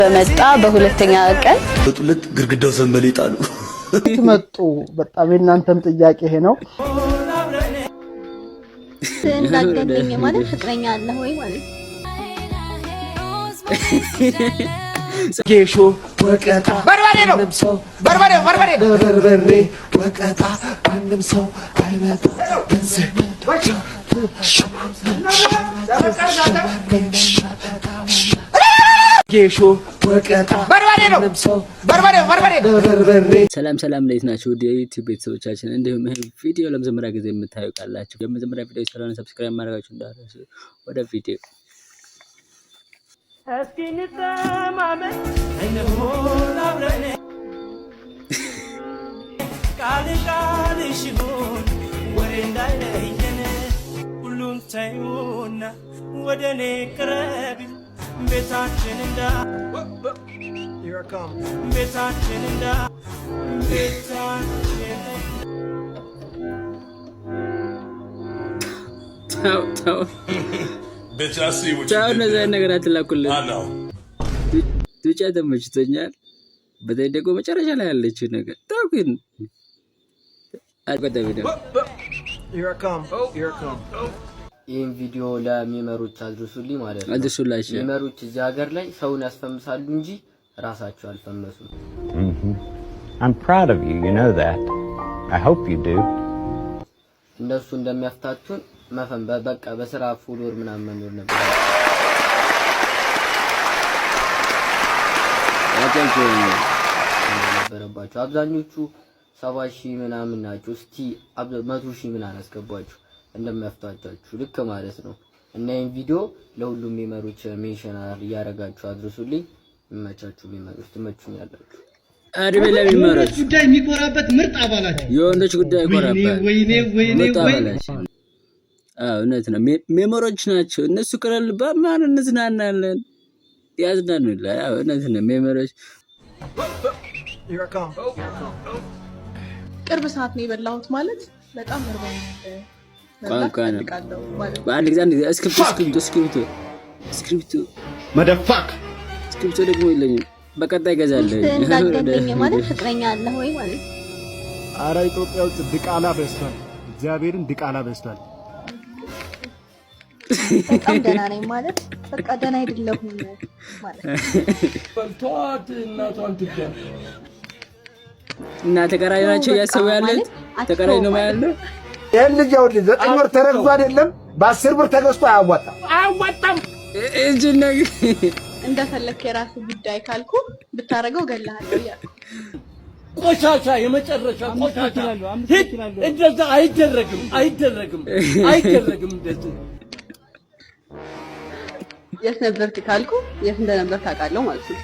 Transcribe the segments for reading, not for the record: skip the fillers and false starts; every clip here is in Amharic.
በመጣ በሁለተኛ ቀን ወጡለት ግድግዳው ሰንበሌጥ አሉ። መጡ። በጣም የእናንተም ጥያቄ ይሄ ነው። እንዳገኘ ማለት ፍቅረኛ አለ ወይ ማለት። ጌሾ ወቀጣ በርበሬ ነው። ሰው በርበሬ በርበሬ። በርበሬ ወቀጣ ማንም ሰው አይመጣ። ጌሾ ወቀጣ በርበሬ ነው። ሰው በርበሬ በርበሬ። በርበሬ። ሰላም ሰላም፣ እንዴት ናችሁ? ውድ የዩቲዩብ ቤተሰቦቻችን፣ እንዲሁም ይህን ቪዲዮ ለመጀመሪያ ጊዜ የምታዩ ካላችሁ የመጀመሪያ ቪዲዮ ስለሆነ subscribe ማድረጋችሁ እንዳትረሱ። ወደ ቪዲዮ። እስኪ እንተማመን እንሁን አብረን፣ ቃል ቃልሽ ይሁን ወሬ እንዳይለየን፣ ሁሉን ተይውና ወደ እኔ ቅረቢ፣ ቤታችን እንዳ ቤታችን እንዳ ቤታችን። ተው ተው። Bitch, I see what ተው፣ you did እነዚህ there. አይነት ነገር አትላኩልን። I know. ዱጫ ተመችቶኛል። በተለይ ደግሞ መጨረሻ ላይ ያለችው ነገር፣ ተው ግን አልቆጠ ቪዲዮ። ይህን ቪዲዮ ለ memer ኦች አድርሱልኝ ማለት ነው። አድርሱላቸው። Memer ኦች እዚህ ሀገር ላይ ሰውን ያስፈምሳሉ እንጂ ራሳቸው አልፈመሱም። I'm proud of you, you know that. I hope you do. እነሱ እንደሚያፍታቱን መፈን በቃ በስራ follower ምናምን መኖር ነበር አጨብጭቡ። ነበረባቸው። አብዛኞቹ 70,000 ምናምን ናቸው። እስቲ 100,000 ምናምን አስገቧቸው እንደሚያፍታቷችሁ ልክ ማለት ነው። እና ይህን ቪዲዮ ለሁሉም memer ኦች mention እያደረጋችሁ አድርሱልኝ። ይመቻችሁ memer ኦች፣ ትመቹኛላችሁ። እድሜ ለ memer ኦች። ጉዳይ የሚኮራበት ምርጥ አባላቸው። የወንዶች ጉዳይ ይኮራባል። ወይኔ ወይኔ ምርጥ ወይኔ። አባላችን። አዎ እውነት ነው። Memer ኦች ናቸው እነሱ። ቅለል ማን እንዝናናለን፣ ያዝናኑላል። አዎ እውነት ነው። Memer ኦች። ቅርብ ሰዓት ነው የበላሁት ማለት በጣም እርቦኛል፣ መብላት ቋንቋ ነው። እፈልጋለሁ ማለት። በአንድ ጊዜ አንድ ጊዜ እስክሪፕቶ እስክሪፕቶ እስክሪፕቶ እስክሪፕቶ Motherfuck. እስክሪፕቶ ደግሞ የለኝም። በቀጣይ እገዛለሁ። ሚስት እንዳገኘ ማለት ፍቅረኛ አለ ወይ ማለት። አረ ኢትዮጵያ ውስጥ ድቃላ በዝቷል። እግዚአብሔርን ድቃላ በዝቷል። በጣም ደህና ነኝ ማለት በቃ ደህና አይደለሁም ማለት። በልቷት እናቷን ትብላ። እና ተቀራሪ ናቸው በቃ እያሰቡ ያሉት። ማለት ተቀራሪ ነው ማለት ያለው። ይህን ልጅ ይኸውልህ 9 ወር ተረግዞ አይደለም በ10 ብር ተገዝቶ አያዋጣም። አያዋጣም። እጅ ነገር። እንደፈለክ የራስ ጉዳይ ካልኩ ብታረገው እገልሃለሁ እያልኩ። ቆሻሻ፣ የመጨረሻ ቆሻሻ። ሂድ። እንደዛ አይደረግም፣ አይደረግም፣ አይደረግም እንደዚህ። የት ነበርክ ካልኩ የት እንደነበርክ አውቃለሁ ማለት ነው።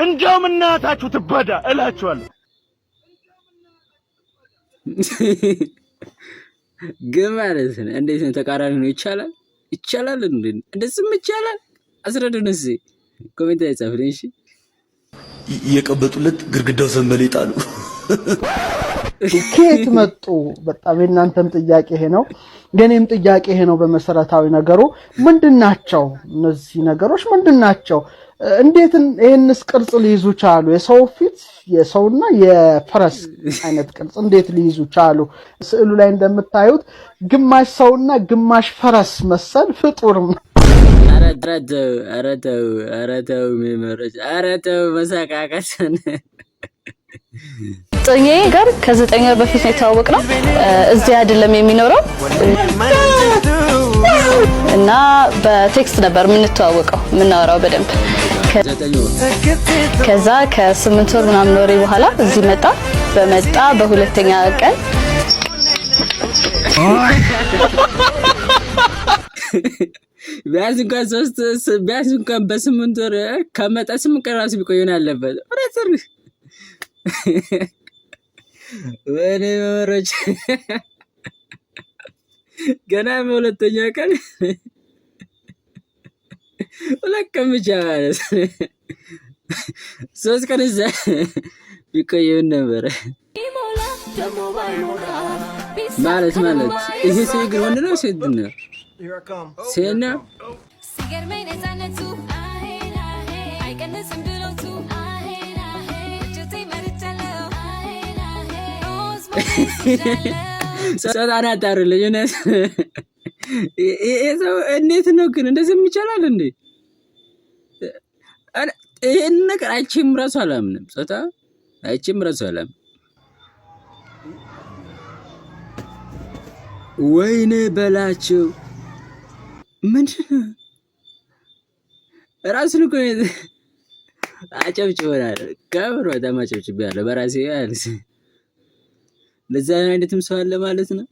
እንዲያውም እናታችሁ ትበዳ እላችኋለሁ። ግን ማለት ነው እንዴት ነው ተቃራኒ ነው? ይቻላል ይቻላል እንዴ? እንደዚህም ይቻላል? አስረዱን እስኪ comment ላይ ጻፉልኝ። እሺ። እየቀበጡለት ግድግዳው ሰንበሌጥ አሉ። ከየት መጡ? በጣም የእናንተም ጥያቄ ይሄ ነው፣ የኔም ጥያቄ ይሄ ነው። በመሰረታዊ ነገሩ ምንድን ናቸው እነዚህ ነገሮች ምንድን ናቸው? እንዴት ይህንስ ቅርጽ ሊይዙ ቻሉ? የሰው ፊት የሰውና የፈረስ አይነት ቅርጽ እንዴት ሊይዙ ቻሉ? ስዕሉ ላይ እንደምታዩት ግማሽ ሰውና ግማሽ ፈረስ መሰል ፍጡር። ኧረ ተው፣ ኧረ ተው፣ ኧረ ተው memer ኦች፣ ኧረ ተው መሳቃቀስን። ፍቅረኛዬ ጋር ከ9 ወር በፊት ነው የተዋወቅነው። እዚህ አይደለም የሚኖረው እና በ text ነበር የምንተዋወቀው የምናወራው በደንብ። 9 ወር። ከዛ ከ8 ወር ምናምን ወሬ በኋላ እዚህ መጣ። በመጣ በሁለተኛ ቀን ቢያንስ እንኳን ሶስት ቢያንስ እንኳን በ8 ወር ከመጣ 8 ቀን ራሱ ቢቆይ ነው ያለበት። Brother፣ ወይኔ memer ኦች፣ ገና በሁለተኛ ቀን 2 ቀን ብቻ ማለት 3 ቀን እዛ ቢቆይ ምን ነበረ? ማለት ይሄ ሰው ግን ወንድ ነው ሴት ነው? ሴት ነው። ሲገርመኝ ነፃነቱ አይቀንስም ብሎ ጾታን አጣሩልኝ። እውነት ይሄ ሰው እንዴት ነው ግን እንደዚህ ይቻላል እንዴ? ይሄን ነገር አይቼም እራሱ አላምንም። ጾታ አይቼም እራሱ አላምንም። ወይኔ በላቸው፣ ምንድን ነው ራሱን እኮ አጨብጭበናል። ከምር በጣም አጨብጭቤያለሁ በራሴ። እንደዛ አይነትም ሰው አለ ማለት ነው።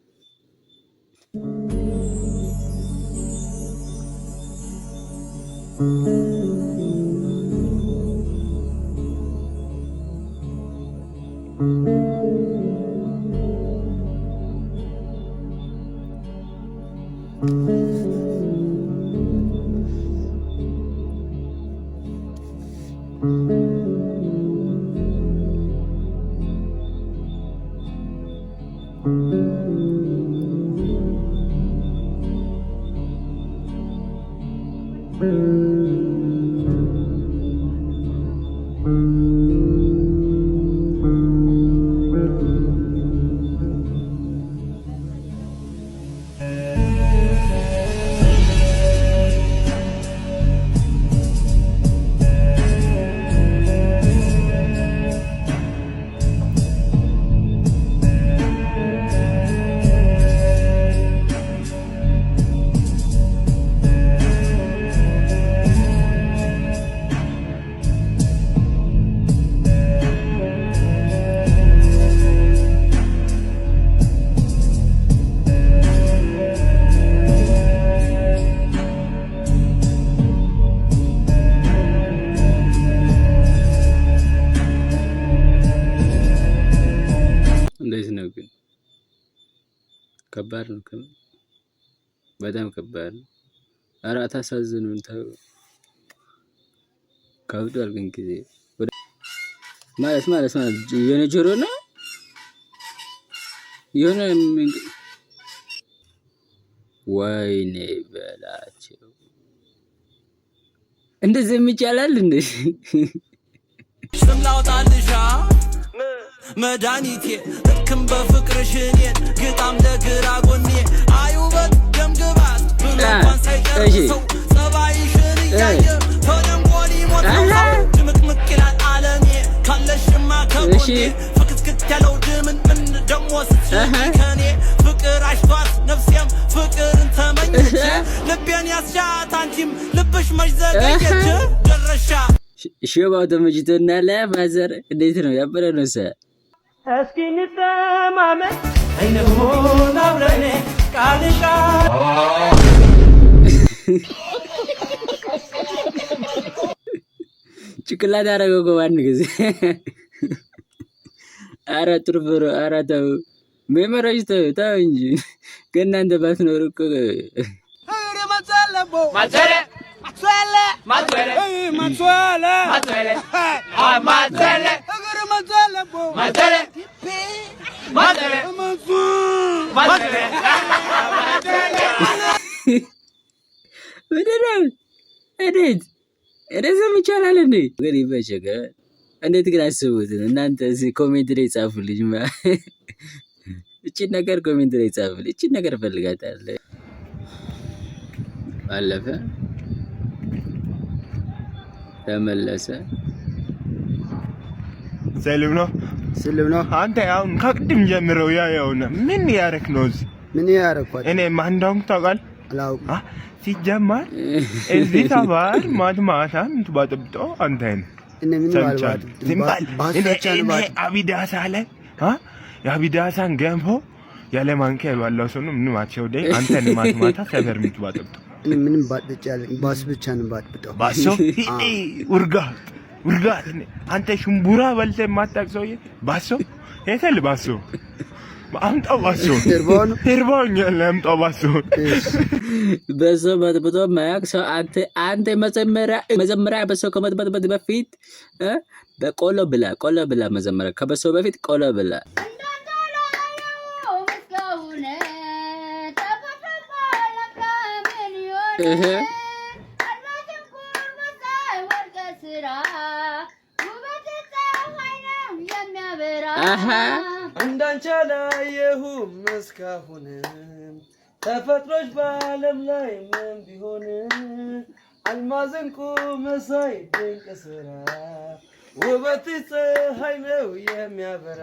እንዴት ነው ግን? ከባድ ነው፣ በጣም ከባድ ነው። ኧረ አታሳዝኑን፣ ተው። ከብዷል ግን ጊዜ ማለት የሆነ ጆሮ ነው የሆነ፣ ወይኔ በላቸው። እንደዚህ የሚቻላል እንዴ? ስም ላውጣልሻ መድኃኒቴ እክም በፍቅርሽ እኔን ግጣም ለግራ ጎኔ አይውበት ደምግባት ብሎ እንኳን ሳይጨርሰው ጸባይሽን እያየ ተደንቆ ሊሞት ነው ሰው። ድምቅምቅ ይላል ዓለሜ ካለሽማ ከጎኔ፣ ፍክትክት ያለው ድምን ምን ደሞ ስትስቂ ከኔ። ፍቅር አሽቷት ነፍሴም ፍቅርን ተመኘች፣ ልቤን ያስሻት አንቺም ልብሽ መች ዘገየች ደረሻ። ሽባው ተመችቶናል። Father እንዴት ነው? ያበረ ነው ሰ እስኪ እንተማመን እንሁን አብረን ቃል ቃል። ጭቅላት ያደረገው እኮ በአንድ ጊዜ። ኧረ ጥሩ ፍሩ። ኧረ ተው memer ኦች፣ ተው ተው እንጂ፣ ከእናንተ ባትኖር እኮ። ምንድን ነው? እንዴት እንደዚህም ይቻላል እንዴ? ግን ይመቸህ። እንዴት ግን አስቡት እናንተ፣ እዚህ comment ላይ ጻፉልኝ። እቺን ነገር comment ላይ ጻፉልኝ። እቺን ነገር እፈልጋታለሁ። አለፈ፣ ተመለሰ። ሰላም ነው፣ ሰላም ነው። አንተ አሁን ከቅድም ጀምረው ያየው ነው። ምን ያረክ ነው እዚህ? ምን ያረኳት? እኔ ማን እንደሆንኩ ታውቃለህ? አላውቅም። ሲጀመር እዚህ ሰፈር ማታ ማታ የምትበጠብጠው አንተ ነህ። እኔ ምን ሰምቻለሁ። ዝም በል። ባሶ ብቻ ነው። እኔ አቢዳሳ ላይ የአቢዳሳን ገንፎ ያለ ማንኪያ የበላው ሰው ነው። ምንም አትሸውደኝ። አንተ ነህ ማታ ማታ ሰፈር የምትበጠብጠው። እኔ ምንም ባጥብጬ አለ ባስ ብቻ ነው ባጥብጠው። ባሶ ውርጋት ውርጋት። አንተ ሽምቡራ በልተህ የማታውቅ ሰውዬ ባሶ የት ባሶ አምጣው፣ ባሶ እርቦኛል፣ አምጣው ባሶ። በሰው በጥብጦ ማያውቅ ሰው አንተ፣ አንተ መጀመሪያ መጀመሪያ በሰው ከመጥበጥበጥ በፊት በቆሎ ብላ፣ ቆሎ ብላ። መጀመሪያ ከበሰው በፊት ቆሎ ብላ። እህ አሃ። እንዳንቺ አላየሁም እስካሁን፣ ተፈጥሮሽ በዓለም ላይ ምን ቢሆን፣ አልማዝ ዕንቁ መሳይ ድንቅ ስራ፣ ውበት ፀሐይ ነው የሚያበራ።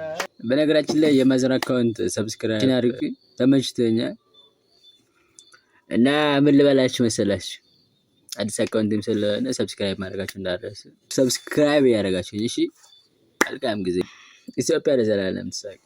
በነገራችን ላይ የማዘር account subscribe አድርጉ። ተመችቶኛል። እና ምን ልበላችሁ መሰላችሁ፣ አዲስ account ም ስለሆነ subscribe ማድረጋችሁ እንዳትረሱ። Subscribe ያደረጋችሁ እሺ። መልካም ጊዜ። ኢትዮጵያ ለዘላለም ትሳቅ።